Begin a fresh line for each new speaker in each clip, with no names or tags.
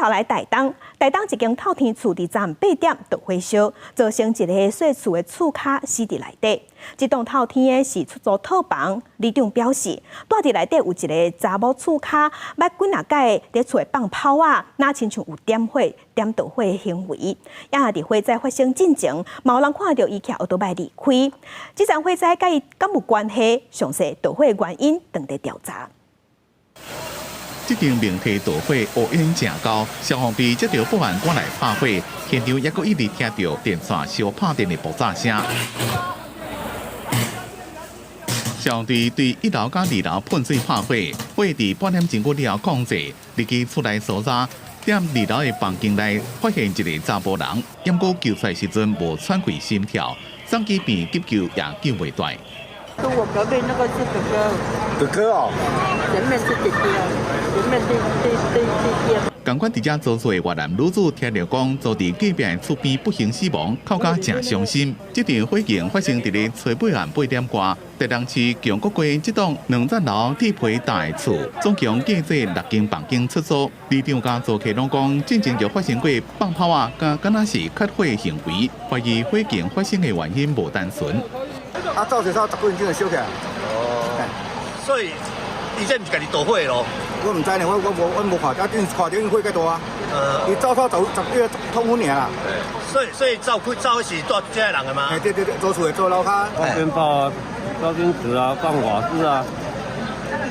頭來台東，台東一間透天厝佇昨暗8點著火燒，造成一个細厝的厝跤死佇內底。這棟透天的是出租套房，里長表示，蹛佇內底有一个查某厝跤，捌幾若擺佇厝內放炮仔，若親像有點火、點著火的行為。也佇火災發生進前，嘛有人看著伊騎歐多擺離開。這場火災佮伊敢有關係？詳細著火的原因正佇調查。
這間明體著火，烏煙誠高，消防隊接著報案趕來拍火，現場猶閣一直聽著電線相拍電的爆炸聲。消防隊對一樓佮二樓噴水拍火，火佇半點鐘過了後控制，入去厝內搜查，佇二樓的房間內發現一个查埔人，毋過救出來時陣無喘氣心跳，送去病院急救也救袂蹛。
我隔壁那個是哥哥，
哥哥哦，
前面是弟弟啊，前面對對對對對。
仝款佇遮租厝的越南女子聽著講，租佇隔壁的厝邊不幸死亡，哭甲誠傷心。這場火警發生佇咧初八暗8點外，台東市強國街這棟兩層樓鐵皮搭的厝，總共計做六間房間出租。里長佮租客攏講，進前就發生過放炮仔，佮敢若是較火的行為，懷疑火警發生的原因無單純。
啊，走一走十幾分鐘就燒起來。
哦，所以伊這毋是家己導火囉？
我毋知呢，我無看，啊，頂看著𪜶火較大啊。伊走走走十幾個通風爾啦。
所以走開走是蹛這个人的嗎？
對對對，租厝的租樓跤。
放鞭炮啊，燒金紙啊，放瓦斯啊。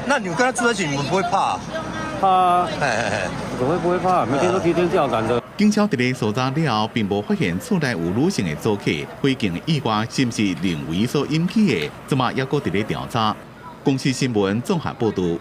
那你們跟他住在一起，你們不會怕？
怕啊！怎麼會不會怕？每天都提心吊膽的。
警消佇咧搜查了後，並無發現厝內有女性的租客，火警的意外是毋是人為所引起的，這馬猶閣佇咧調查。公視新聞綜合報導。